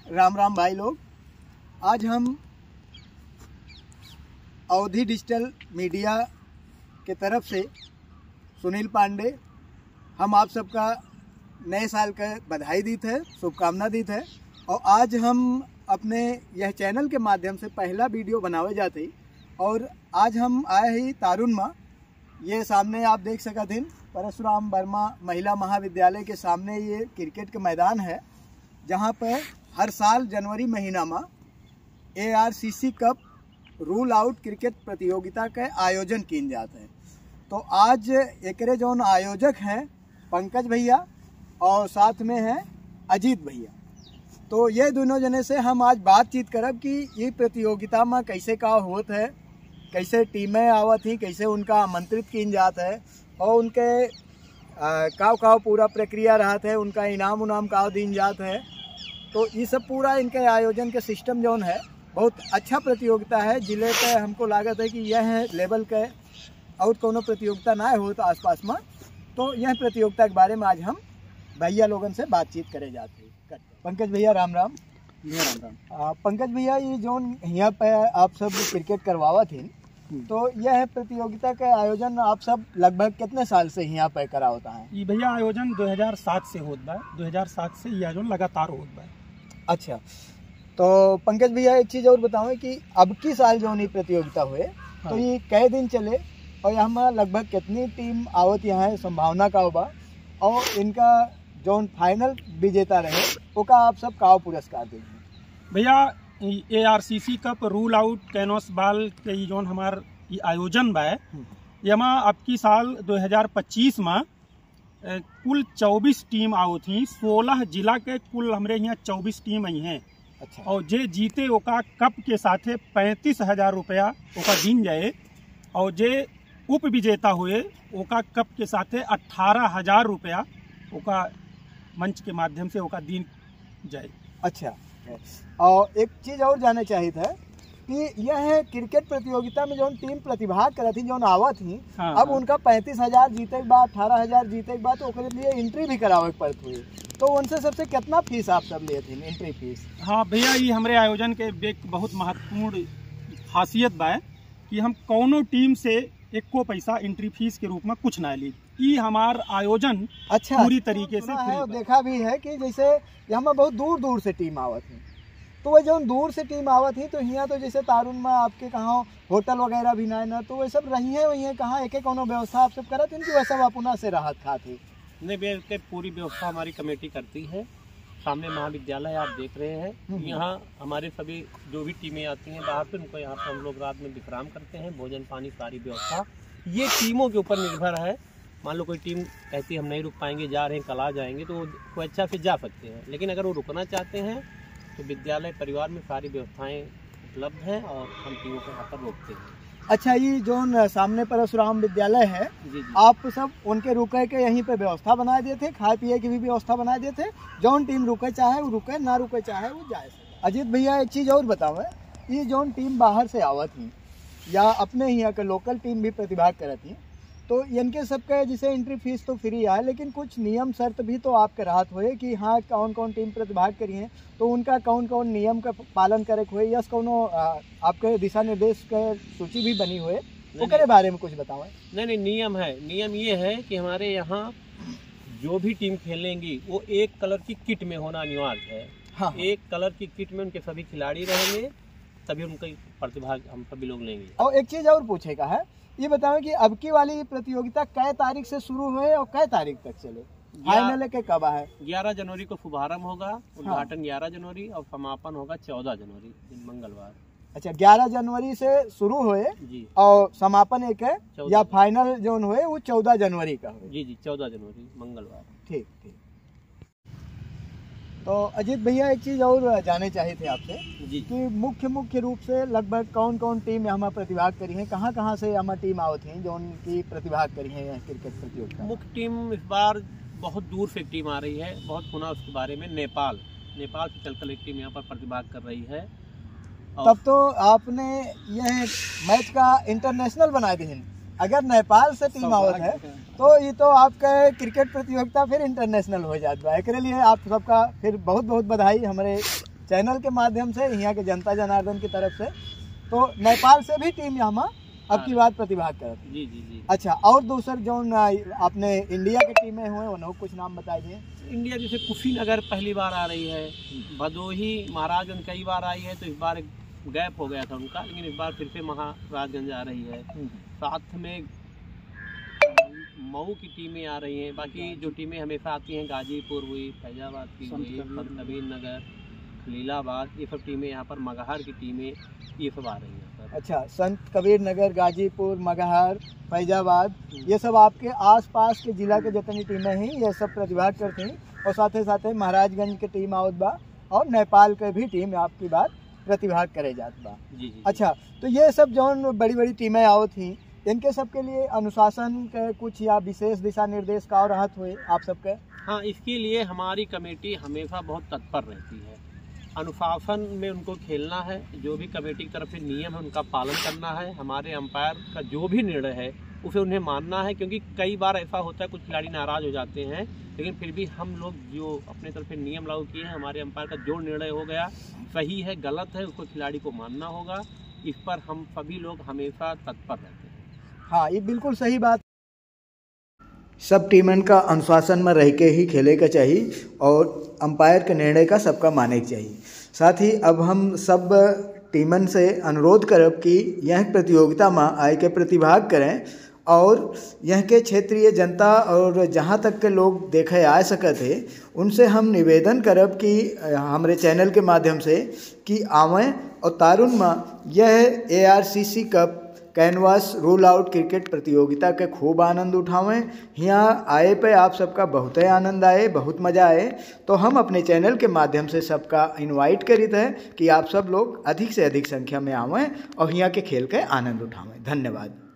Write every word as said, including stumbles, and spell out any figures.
राम राम भाई लोग, आज हम अवधी डिजिटल मीडिया के तरफ से सुनील पांडे, हम आप सबका नए साल के बधाई दीत है, शुभकामना दीत है। और आज हम अपने यह चैनल के माध्यम से पहला वीडियो बनावे जात ही और आज हम आए ही तारुन मा। ये सामने आप देख सकत हिन, परशुराम वर्मा महिला महाविद्यालय के सामने ये क्रिकेट के मैदान है, जहाँ पे हर साल जनवरी महीना मा एआरसीसी कप रूल आउट क्रिकेट प्रतियोगिता के आयोजन कीन जात है। तो आज एकरे जौन आयोजक हैं पंकज भैया और साथ में हैं अजीत भैया, तो ये दोनों जने से हम आज बातचीत करब कि ये प्रतियोगिता में कैसे का होत है, कैसे टीमें आवत ही, कैसे उनका आमंत्रित कीन जात है और उनके, आ, काव काव पूरा प्रक्रिया रहत है, उनका इनाम उनाम काव दीन जात है। तो ये सब पूरा इनके आयोजन के सिस्टम जौन है, बहुत अच्छा प्रतियोगिता है। जिले के हमको लागत है कि यह लेवल के और कोनो प्रतियोगिता ना होत आसपास में, तो यह प्रतियोगिता के बारे में आज हम भैया लोगन से बातचीत करे जात ही। पंकज भैया, राम राम। भैया, राम राम। आ, पंकज भैया, ये जौन हियाँ पे आप सब क्रिकेट करवावत हिन, हम्म। तो यह प्रतियोगिता के आयोजन आप सब लगभग कितने साल से हियाँ पे करावत हैं? ये भैया, आयोजन दो हज़ार सात से होत बा, दो हज़ार सात से ये आयोजन लगातार होत बा। अच्छा, तो पंकज भैया, एक चीज और बतावें कि अब की साल जौन ई प्रतियोगिता हुए, हाँ। तो ये कै दिन चले और यहाँ लगभग कितनी टीम आवत यहाँ है, संभावना का बा, और इनका जौन फाइनल विजेता रहे, ओका आप सब का पुरस्कार देंगे? भैया, एआरसीसी कप रूल आउट कैनवास बॉल के ई जौन हमार ई आयोजन बा, हम्म। एमा अब की साल दो हज़ार पच्चीस में, ए, कुल चउबीस टीम आवत ही, सोलह जिला के कुल हमरे यहाँ चउबीस टीम आई हैं। अच्छा। और जे जीते ओका कप के साथे पैंतीस हजार रुपया ओका दीन जाए, और जे उप विजेता हुए ओका कप के साथे अठारह हजार रुपया ओका मंच के माध्यम से ओका दीन जाए। अच्छा, और एक चीज और जाने चाहित है कि यह क्रिकेट प्रतियोगिता में जौन टीम प्रतिभाग करत ही, जौन आवत ही, हाँ, अब हाँ। उनका पैंतीस हजार जीते के बाद, अठारह हजार जीते के बाद, तो ओकरे लिए एंट्री भी करावे के पड़त हुई। तो उनसे सबसे कितना फीस आप सब लेत ही, एंट्री फीस? हाँ भैया, ये हमरे आयोजन के एक बहुत महत्वपूर्ण खासियत बा कि हम कौनो टीम से एको पैसा एंट्री फीस के रूप में कुछ ना ली। ई हमार आयोजन अच्छा, पूरी तरीके से सुना है free और बा। देखा भी है कि जैसे यहाँ बहुत दूर दूर से टीम आवत है, तो वह जौन दूर से टीम आवत ही, तो हियाँ तो जैसे तारुन में आपके कहाँ होटल वगैरह भी ना है ना, तो वह सब रही है, वही है कहाँ, एक एक कौनो व्यवस्था आप सब करत हैं कि वह सब अपना से रहत खात ही? नहीं भैया, के पूरी व्यवस्था हमारी कमेटी करती है। सामने महाविद्यालय आप देख रहे हैं, हम्म। यहाँ हमारे सभी जो भी टीमें आती हैं बाहर से, उनको यहाँ पर हम लोग रात में विश्राम करते हैं, भोजन पानी सारी व्यवस्था ये टीमों के ऊपर निर्भर है। मान लो कोई टीम कहती है हम नहीं रुक पाएंगे, जा रहे हैं, कल आ जाएंगे, तो वो स्वेच्छा से जा सकते हैं, लेकिन अगर वो रुकना चाहते हैं तो विद्यालय परिवार में सारी व्यवस्थाएं उपलब्ध हैं और हम टीमों को यहाँ पर रोकते हैं। अच्छा, ये जौन सामने परशुराम विद्यालय है, जी, जी। आप सब उनके रुके के यहीं पे व्यवस्था बनाए देते, खाए पिए की भी व्यवस्था बनाए देते, जौन टीम रुके चाहे वो रुके, ना रुके चाहे वो जाए। अजीत भैया, एक चीज और बताओ, ये जौन टीम बाहर से आवत ही या अपने हियाँ के लोकल टीम भी प्रतिभाग करत ही, तो इनके सबके जैसे एंट्री फीस तो फ्री है, लेकिन कुछ नियम शर्त भी तो आपके रहत होए कि हाँ, कौन कौन टीम प्रतिभाग करी है, तो उनका कौन कौन नियम का पालन करे के होए, यस कौनो, आ, आपके दिशा निर्देश के सूची भी बनी होए, नहीं, ओकरे नहीं। बारे में कुछ बताओ। नहीं, नहीं, नियम है। नियम ये है कि हमारे यहाँ जो भी टीम खेलेंगी, वो एक कलर की किट में होना अनिवार्य है। हाँ, हाँ। एक कलर की किट में उनके सभी खिलाड़ी रहेंगे, तभी उनका प्रतिभाग हम सभी लोग लेंगे। और एक चीज और पूछे का है, ये बताओ कि अब की वाली प्रतियोगिता कै तारीख से शुरू हुए और कै तारीख तक चले? ग्या-, फाइनल के कब है? ग्यारह जनवरी को शुभारंभ होगा, हाँ। उद्घाटन ग्यारह जनवरी और समापन होगा चौदह जनवरी, दिन मंगलवार। अच्छा, ग्यारह जनवरी से शुरू हुए जी। और समापन एक है, चौदह या जनवरी। फाइनल जौन हुए वो चौदह जनवरी का हुए? जी, जी, चौदह जनवरी, मंगलवार। ठीक, ठीक। तो अजीत भैया, एक चीज और जाने चाहित है आपसे जी। कि मुख्य, मुख्य रूप से लगभग कौन कौन टीम यहाँ प्रतिभाग करी है, कहाँ, कहाँ से यहाँ टीम आवत है जौन की प्रतिभाग करी है यहाँ क्रिकेट प्रतियोगिता में? मुख्य टीम इस बार बहुत दूर से एक टीम आ रही है, बहुत सुना उसके बारे में, नेपाल, नेपाल से चलकर एक टीम यहाँ पर प्रतिभाग कर रही है। और तब तो आपने यह मैच का इंटरनेशनल बना दी है। अगर नेपाल से टीम आवत है, तो ये तो आपका क्रिकेट प्रतियोगिता फिर इंटरनेशनल हो जात बा। एकरे लिए आप सबका फिर बहुत बहुत बधाई हमरे चैनल के माध्यम से, यहाँ के जनता जनार्दन की तरफ से। तो नेपाल से भी टीम यहाँ अब की हाँ। बार प्रतिभाग करत है। जी, जी, जी। अच्छा, और दूसर जौन, आ, अपने इंडिया के टीमें हुए, उन्हों कुछ नाम बताइए। इंडिया जैसे कुशीनगर पहली बार आ रही है, हम्म। भदोही महाराजगंज कई बार आई है, तो इस बार एक गैप हो गया था उनका, लेकिन इस बार फिर से महाराजगंज आ रही है। हम्म। साथ में मऊ की टीमें आ रही हैं। बाकी जी। जो टीमें हमेशा आती हैं, गाजीपुर हुई, फैजाबाद की संत हुई, कबीर संत नगर। कबीर नगर, खलीलाबाद, ये सब टीमें यहाँ पर, मगहर की टीमें, ये सब आ रही हैं सर। अच्छा, संत कबीर नगर, गाजीपुर, मगहर, फैजाबाद, हम्म। ये सब आपके आसपास के जिला के जितनी टीमें हैं, ये सब प्रतिभाग करती हैं। और साथे साथे महाराजगंज के टीम आवत बा और नेपाल के भी टीम आपकी बार प्रतिभाग करे जात बा। जी, जी, जी। अच्छा, तो ये सब जौन बड़ी बड़ी टीमें आवत ही, इनके सबके लिए अनुशासन के कुछ या विशेष दिशा निर्देश का रहत हुए आप सबके? हाँ, इसके लिए हमारी कमेटी हमेशा बहुत तत्पर रहती है। अनुशासन में उनको खेलना है, जो भी कमेटी की तरफ से नियम है उनका पालन करना है, हमारे अंपायर का जो भी निर्णय है उसे उन्हें मानना है, क्योंकि कई बार ऐसा होता है कुछ खिलाड़ी नाराज़ हो जाते हैं, लेकिन फिर भी हम लोग जो अपने तरफ से नियम लागू किए हैं, हमारे अंपायर का जो निर्णय हो गया सही है, गलत है, उसको खिलाड़ी को मानना होगा। इस पर हम सभी लोग हमेशा तत्पर रहते हैं। हाँ, ये बिल्कुल सही बात। सब टीमन का अनुशासन में रह के ही खेले का चाही और अंपायर के निर्णय का सबका माने के चाही। साथ ही अब हम सब टीमन से अनुरोध करब कि यह प्रतियोगिता में आए के प्रतिभाग करें और यह के क्षेत्रीय जनता और जहाँ तक के लोग देखे आ सकत है, उनसे हम निवेदन करब कि, अ, हमरे चैनल के माध्यम से कि आवें और तारुन में यह ARCC कप कैनवास रोल आउट क्रिकेट प्रतियोगिता के खूब आनंद उठावें। हियाँ आए पे आप सबका बहुतै आनंद आए, बहुत मजा आए। तो हम अपने चैनल के माध्यम से सबका इनवाइट करित है कि आप सब लोग अधिक से अधिक संख्या में आवें और हियाँ के खेल के आनंद उठावें। धन्यवाद।